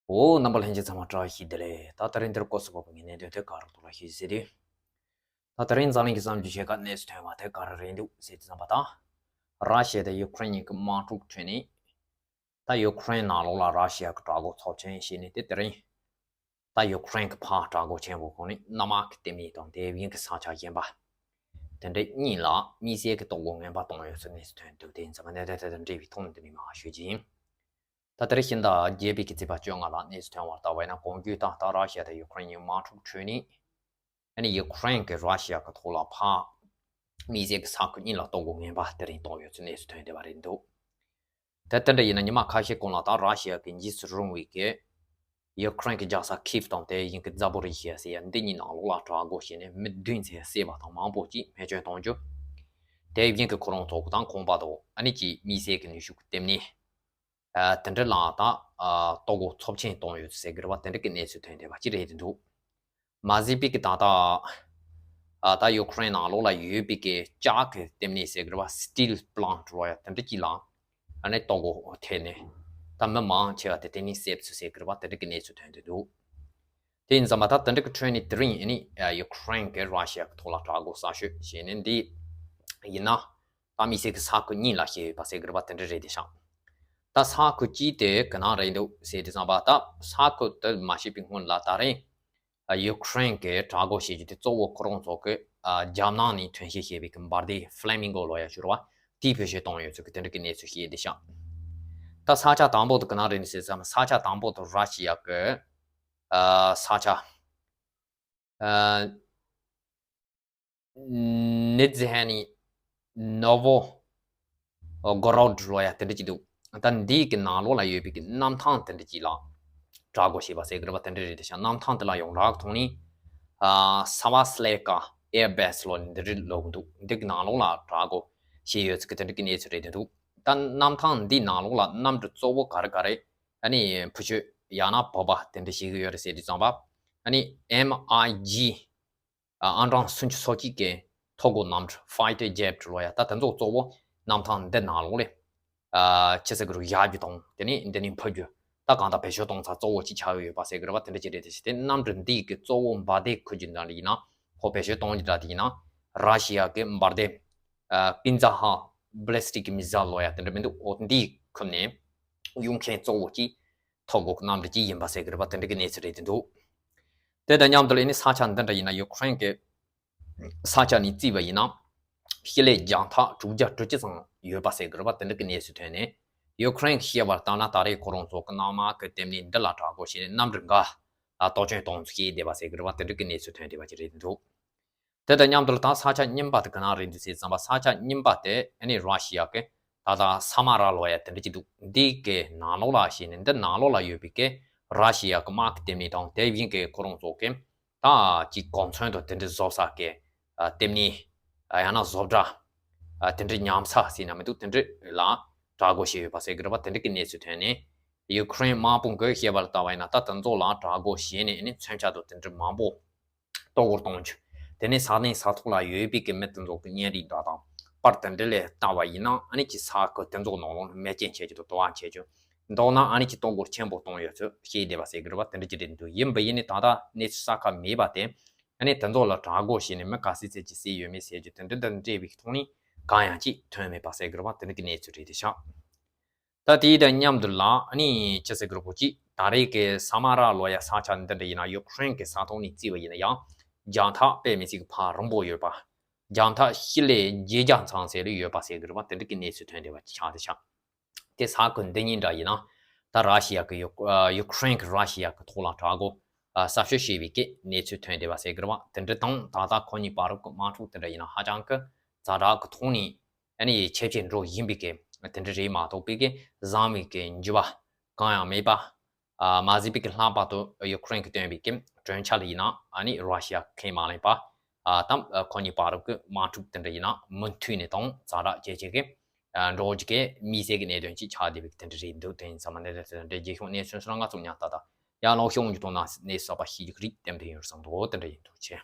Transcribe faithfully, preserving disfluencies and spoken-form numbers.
འོ། རྣམ་པ་ལྷན་རྒྱས་ཚང་མ་བཀྲ་ཤིས་བདེ་ལེགས། ད་དེ་རིང་འདིར་སྐོར་སུ་བབས་པའི་གནད་དོན་དེ་ག་རེ་འདུག་ལ་ཞུ་ཟེར་དུས། ད་དེ་རིང་འཛམ་གླིང་གི་བསམ་རྒྱུ་ཞིག་ག་གནས་སུ་ཐོན་པ་དེ་ག་རེ་རེད་འདུག་ཟེར་དུས་ཙམ་པ་དང་། ར་ཤི་ཡ་དང་ཡུ་ཁུ་རེན་གཉིས་ཀྱི་དམག་འཁྲུག་འཕྲད་ནས། ད་ཡུ་ཁུ་རེན་ནང་ལོགས་ལ་ར་ཤི་ཡ་གི་དྲག་རྒོལ་ཚབས་ཆེན་བྱས་ནས། དེ་དེ་རིང་ད་ཡུ་ཁུ་རེན་གྱི་ཕར་དྲག་རྒོལ་ཆེན་པོ་ཁོ་ནས་གནམ་དམག་གི་ལྟེ་གནས་དང་དེ་བཞིན་གྱི་ས་ཆ་གཞན་པ་དེ་འདྲ་གཉིས་ལ་དམིགས་བསལ་གྱི་གཏོར་རྒོལ་ངན་པ་བཏང་ཡོད་ཚུལ་གནས་སུ་ཐོན་འདུག་དེ་ཡིན་ཙང་གནད་དོན་དེ་དང་འབྲེལ་བའི་ཐོག་ནས་འདི་ནས་མར་ཞུ་རྒྱུ་ཡིན། ད་དེ་རིང་ཕྱི་ཟླ་བརྒྱད་པའི་གི་ཚེས་པ་བཅོ་ལྔ་ལ་གནས་སུ་ཐོན་པར་ལྟ་བས་ན། གོང་བརྗོད་ལྟར་ད་ར་ཤི་ཡ་དང་ཡུ་ཁུ་རེན་གཉིས་དམག་འཁྲུག་འཕྲད་ནས། ཨ་ནི་ཡུ་ཁུ་རེན་གྱིས་ར་ཤི་ཡ་གི་ཐོག་ལ་ཕར་དམིགས་བསལ་གྱི་ས་ཁུལ་གཉིས་ལ་གཏོར་རྒོལ་ངན་པ་དེ་རིང་བཏང་ཡོད་ཚུལ་གནས་སུ་ཐོན་བསྡད་པ་རེད་འདུག་དེ་དེ་འདྲ་ཡིན་ན་ཉི་མ་ཁ་ཤས་གོང་ལ་ད་ར་ཤི་ཡ་གི་འཇིགས་སུ་རུང་བའི་གི་ཡུ་ཁུ་རེན་གྱི་རྒྱལ་ས་ཁིབ་དང་དེ་བཞིན་གྱི་ཛ་པོ་རི་ཞི་ཡ་ཟེར་ཡ་འདི་གཉིས་ནང་ལོགས་ལ་དྲག་རྒོལ་བྱས་ནས་མི་བདུན་ཙམ་བསད་པ་དང་མང་པོ་ཅིག་རྨས་སྐྱོན་གཏོང་རྒྱུ། དེ་བཞིན་གྱི་ཁོ་རང་ཚོ་དང་ཁང་པ་དང་ཨ་ནི་ཅིག་དམིགས་བསལ་གྱི་ནུས་ཤུགས་ལྟེ་གནས། ཨ། དེ་འདྲ་ལ་ད་ཨ་གཏོར་རྒོལ་ཚབས་ཆེན་བཏང་ཡོད་ཟེར་གི་རེད་བ། དེ་འདྲ་གི་གནས་ཚུལ་ཐོན་བསྡད་པ་ཅིག་རེད་འདུག་མ་ཟད་པའི་གི་ད་ལྟ་ཨ་ད་ཡུ་ཁུ་རེན་ནང་ལོགས་ལ་ཡོད་པའི་གི་ལྕགས་ཀྱི་ལྟེ་གནས་ཟེར་གི་རེད་བ། སི་ཊིལ་པི་ལན་ཊི་རེད་བ། ཡ་དེ་འདྲ་ཅིག་ལ་ཨ་ནི་གཏོར་རྒོལ་ཐེབས་ནས་ད་མི་མང་ཆེ་བ་དེ་དེ་ནས་བསད་ཚུལ་ཟེར་གི་རེད་བ། དེ་འདྲ་གི་གནས་ཚུལ་ཐོན་བསྡད་འདུག་དེ་ཡིན་ཙང་མ་ད་དེ་འདྲ་གི་ཁྲོད་ནས་དེ་རིང་ཨ་ནི་ཡུ་ཁུ་རེན་གྱིས་ར་ཤི་ཡ་གི་ཐོག་ལ་དྲག་རྒོལ་གསར་ཤོས་བྱས་ནས་འདི་ཡིན་ན། ད་དམིགས་བསལ་གྱི་ས་ཁུལ་གཉིས་ལ་བྱས་ཡོད་པ་ཟེར་གི་རེད་པ། དེ་འདྲ་རེད་དེ་ཤག་ད་ས་ཁུལ་གཅིག་དེ་ག་ན་རེད་འདུག་ཟེར་དུས་ཙམ་པ། ད་ས་ཁུལ་དེ་མ་བཤད་པའི་སྔོན་ལ་ད་རེས་ཡུ་ཁུ་རེན་གྱིས་དྲག་རྒོལ་བྱེད་རྒྱུ་དེ་གཙོ་བོ་ཁོ་རང་ཚོ་གི་ཨ་རྒྱ་ནག་ནས་ཐོན་སྐྱེད་བྱས་པའི་གི་འབར་མདེལ་ཧྥི་ལེ་མིང་གོ་ལབ་ཡ་ཅིག་ཡོད་རེད་བ། དེའི་བེད་སྤྱོད་བཏང་ཡོད་ཚུལ་གྱི་དེ་འདྲ་གི་གནས་ཚུལ་བཤད་དེ་ཤག་ད་ས་ཆ་དང་པོ་དེ་ག་ན་རེད་ཟེར་དུས་ཙམ་པ། ས་ཆ་དང་པོ་དེ་ར་ཤི་ཡ་གི་ཨ་ས་ཆ་ཨ་ནི་ཛི་ཧ་ནི་ནོ་ཝོ་གོ་རོད་ལབ་ཡ་དེ་འདྲ་ཅིག་འདུག་ད་འདི་གི་ནང་ལོགས་ལ་ཡོད་པའི་གི་གནམ་ཐང་དེ་འདྲ་ཅིག་ལ་དྲག་རྒོལ་བྱས་པ་ཟེར་གི་རེད་པ། དེ་འདྲ་རེད་དེ་ཤག་གནམ་ཐང་དེ་ལ་ཡོངས་གྲགས་ཐོག་ནས་ཨ་ས་བ་སི་ལེ་ཀ་ཨེར་བེ་སི་ལབ་ནས་འདི་འདྲ་ལབ་གི་འདུག་འདི་གི་ནང་ལོགས་ལ་དྲག་རྒོལ་བྱས་ཡོད་ཚུལ་གི་དེ་འདྲ་གི་གནས་ཚུལ་རེད་འདུག་ད་གནམ་ཐང་འདི་ནང་ལོགས་ལ་གནམ་གྲུ་གཙོ་བོ་ག་རེ་ག་རེ་ཨ་ནི་འཕུར་སྐྱོད་ཡང་ན་འབབ་པ་དེ་འདྲ་བྱེད་གི་ཡོད་རེད་ཟེར་དུས་ཙམ་པ། ཨ་ནི་ཨེམ་ཨའི་ཇི་ཨ་ཨང་གྲངས་སུམ་ཅུ་སོ་གཅིག་གི་ཐོ་འགོད་གནམ་གྲུ་ཧྥའི་ཊར་ཇེ་ཊི་ལབ་ཡ། ད་དེ་ཚོ་གཙོ་བོ་གནམ་ཐང་འདི་ནང་ལོགས་ལ་ཨ་ཆི་ཟེར་གི་རུ་བཞག་རྒྱུ་དང་དེ་ནས་འདི་ནས་འཕུར་རྒྱུ། ད་གང་ལྟར་བེད་སྤྱོད་གཏོང་ས་གཙོ་བོ་གཅིག་ཆགས་ཡོད་པ་ཟེར་གི་རེད་པ། དེ་འདྲ་ཅིག་རེད་དེ་ཤག་དེ་གནམ་གྲུ་འདི་གི་གཙོ་བོ་འབར་མདེལ་འཕུར་རྒྱུ་འདྲ་འདི་ཡིན་ན། ཁོ་བེད་སྤྱོད་གཏོང་རྒྱུ་འདྲ་འདི་ཡིན་ན། ར་ཤི་ཡ་གི་འབར་མདེལ་ཨ་ཀིན་ཛ་ཧ་བྷ་ལེ་སི་ཊིག་མི་སེལ་ལབ་ཡ་དེ་འདྲ་མི་འདུག་འོ་འདི་ཁུར་ནས་གཡུག་མཁན་གཙོ་བོ་གཅིག་ཐོ་འགོད་གནམ་གྲུ་གཅིག་ཡིན་པ་ཟེར་གི་རེད་པ། དེ་འདྲ་གི་གནས་ཚུལ་རེད་དེ་འདུག་དེ་དང་མཉམ་དུ་ལ་ཨ་ནི་ས་ཆ་འདི་འདྲ་ཡིན་ན་ཡུ་ཁུ་རེན་གྱི་ས་ཆ་ནས་བརྩིས་པ་ཡིན་ན། སྤྱི་ལེ་བརྒྱ་ཐག་དྲུག་བརྒྱ་དྲུག་ཅུ་ཙམ་ཡོད་པ་ཟེར་གི་རེད་པ། དེ་འདྲ་གི་གནས་ཚུལ་ཐོན་ནས། ཡུ་ཁུ་རེན་གྱིས་བཤད་པར་ལྟར་ན། ད་རེས་ཁོ་རང་ཚོ་གི་གནམ་དམག་གི་ལྟེ་གནས་འདི་ལ་དྲག་རྒོལ་བྱས་ནས་གནམ་གྲུ་འགའ་ལ་གཏོར་སྐྱོན་གཏོང་ཚུལ་བཤད་བསྡད་པ་ཟེར་གི་རེད་པ། དེ་འདྲ་གི་གནས་ཚུལ་ཐོན་བསྡད་པ་ཅིག་རེད་འདུག་དེ་དང་མཉམ་དུ་ལ་ད་ས་ཆ་གཉིས་པ་དེ་ག་ན་རེད་འདུག་ཟེར་ཙམ་པ། ས་ཆ་གཉིས་པ་དེ་ཨ་ནི་ར་ཤི་ཡ་གི་ད་ལྟ་ས་མ་ར་ལབ་ཡ་དེ་འདྲ་ཅིག་འདུག་འདི་གི་ནང་ལོགས་ལ་བྱས་ནས་འདི་ནང་ལོགས་ལ་ཡོད་པའི་གི་ར་ཤི་ཡ་གི་དམག་གི་ལྟེ་གནས་དང་དེ་བཞིན་གི་ཁོ་རང་ཚོ་གི་ད་ཅིག་གོ་མཚོན་དང་དེ་འདྲ་བཟོ་ས་གི་ཨ་ལྟེ་གནས། ཨ་ཡང་ན་བཟོ་གྲྭ། ཨ་དེ་འདྲ་ཉམས་ས་ཟེར་ན་མི་འདུག་དེ་འདྲ་ལ་དྲག་རྒོལ་བྱས་ཡོད་པ་ཟེར་གི་རེད་པ། དེ་འདྲ་གི་གནས་ཚུལ་ཐོན་ནས། ཡུ་ཁུ་རེན་དམག་དཔུང་གིས་བཤད་པར་ལྟ་བ་ཡིན་ན། ད་དེ་ཚོ་ལ་དྲག་རྒོལ་བྱས་ནས་ཨ་ནི་མཚོན་ཆ་དང་དེ་འདྲ་མང་པོ་གཏོར་རྒོལ་གཏོང་རྒྱུ། དེ་ནས་ས་གནས་ས་ཐོག་ལ་ཡོད་པའི་གི་མི་དེ་ཚོ་གི་བརྙན་རིས་འདྲ་དང་པར་དེ་འདྲ་ལ་ལྟ་བ་ཡིན་ན། ཨ་ནི་ཅིག་ས་ཁུལ་དེ་ཚོ་ནང་ལོགས་ནས་རྨས་སྐྱོན་བྱེད་རྒྱུ་དང་དུ་བ་བྱེད་རྒྱུ། མདོར་ན་ཨ་ནི་ཅིག་གཏོར་རྒོལ་ཆེན་པོ་གཏོང་ཡོད་ཚུལ་བཤད་བསྡད་པ་ཟེར་གི་རེད་པ། དེ་འདྲ་ཅིག་རེད་འདུག་ཡིན་པ་ཡིན་ནའི་ད་ལྟ་གནས་ཚུལ་གསལ་ཁ་མེད་པ་དེ། ཨ་ནི་དེ་ཚོ་ལ་དྲག་རྒོལ་བྱས་ནས་མི་ག་ཚོད་ཙམ་ཅིག་བསད་ཡོད་མེད་ཟེར་རྒྱུ་དེ་འདྲ་དང་འབྲེལ་བའི་ཐོག་ནས་གང་ཡང་ཅིག་ཐོན་མེད་པ་ཟེར་གི་རེད་པ། དེ་འདྲ་གི་གནས་ཚུལ་རེད་དེ་ཤག་ད་དེའི་དང་མཉམ་དུ་ལ་ཨ་ནི་ཅི་ཟེར་གི་རེད། ཁོ་ཅིག་ད་རེས་ཀྱི་ས་མ་ར་ལབ་ཡ་ས་ཆ་འདི་འདྲ་ཡིན་ན་ཡུ་ཁུ་རེན་གྱི་ས་ཐོག་ནས་བརྩིས་པ་ཡིན་ན་ཡང་རྒྱང་ཐག་དཔེ་མི་སྲིད་ཀྱི་ཕར་རིང་པོ་ཡོད་པ། རྒྱང་ཐག་སྤྱི་ལེ་བརྒྱད་བརྒྱ་ཙམ་ཟེར་ལེ་ཡོད་པ་ཟེར་གི་རེད་པ། དེ་འདྲ་གི་གནས་ཚུལ་ཐོན་བསྡད་པ་ཆགས་བསྡད་ཤག་དེ་ས་ཁུལ་འདི་གཉིས་འདྲ་ཡིན་ན། ད་ར་ཤི་ཡ་གི་ཡུ་ཡུ་ཁུ་རེན་གྱི་ར་ཤི་ཡ་གི་ཐོག་ལ་དྲག་རྒོལ་ཨ་གསར་ཤོས་བྱས་པའི་གི་གནས་ཚུལ་ཐོན་བསྡད་པ་ཟེར་གི་རེད་པ། དེ་འདྲ་དང་ད་ལྟ་ཁོ་གཉིས་བར་གྱི་དམག་འཁྲུག་དེ་འདྲ་ཡིན་ན་ཧ་ཅང་གི་ཛ་དྲག་གི་ཐོག་ནས་ཨ་ནི་ཆེ་བསྐྱེད་འགྲོ་བཞིན་པའི་གི་དེ་འདྲ་རེད་མ་གཏོགས་པའི་གི་བཟང་བའི་གི་འགྱུར་བ་གང་ཡང་མེད་པ། ཨ་མ་ཟད་པའི་གི་ལྷག་པར་དུ་ཡུ་ཁུ་རེན་གྱིས་བཏོན་པའི་གི་གྲོས་འཆར་ལ་ཡིན་ན། ཨ་ནི་ར་ཤི་ཡ་ཁས་མ་ལེན་པ། ཨ་དང་ཁོ་གཉིས་བར་གྱི་དམག་འཁྲུག་དེ་འདྲ་ཡིན་ན་མུ་མཐུད་ནས་དང་ཛ་དྲག་ཇེ་ཆེ་གི་ཨ་འགྲོ་རྒྱུ་གི་དམིགས་བསལ་གྱི་གནད་དོན་ཅིག་ཆགས་བསྡད་པའི་དེ་འདྲ་རེད་འདུག་དེ་ཡིན་ཙང་མ་གནད་དོན་དེ་འདྲ་རྒྱལ་ཤོང་གནས་ཚུལ་སོགས་ལ་ང་ཚོ་ཉག་ཏག་ཏག་ཡར་ལངས་ཤོག་འཇུ་དོ་ན་གནས་གསར་པ་ཤེས་རྒྱུ་རིགས་ལྟེམ་དེ་ཡོང་བསམ་འདུག་དེ་འདྲ་ཡིན་འདུག་ཆེ།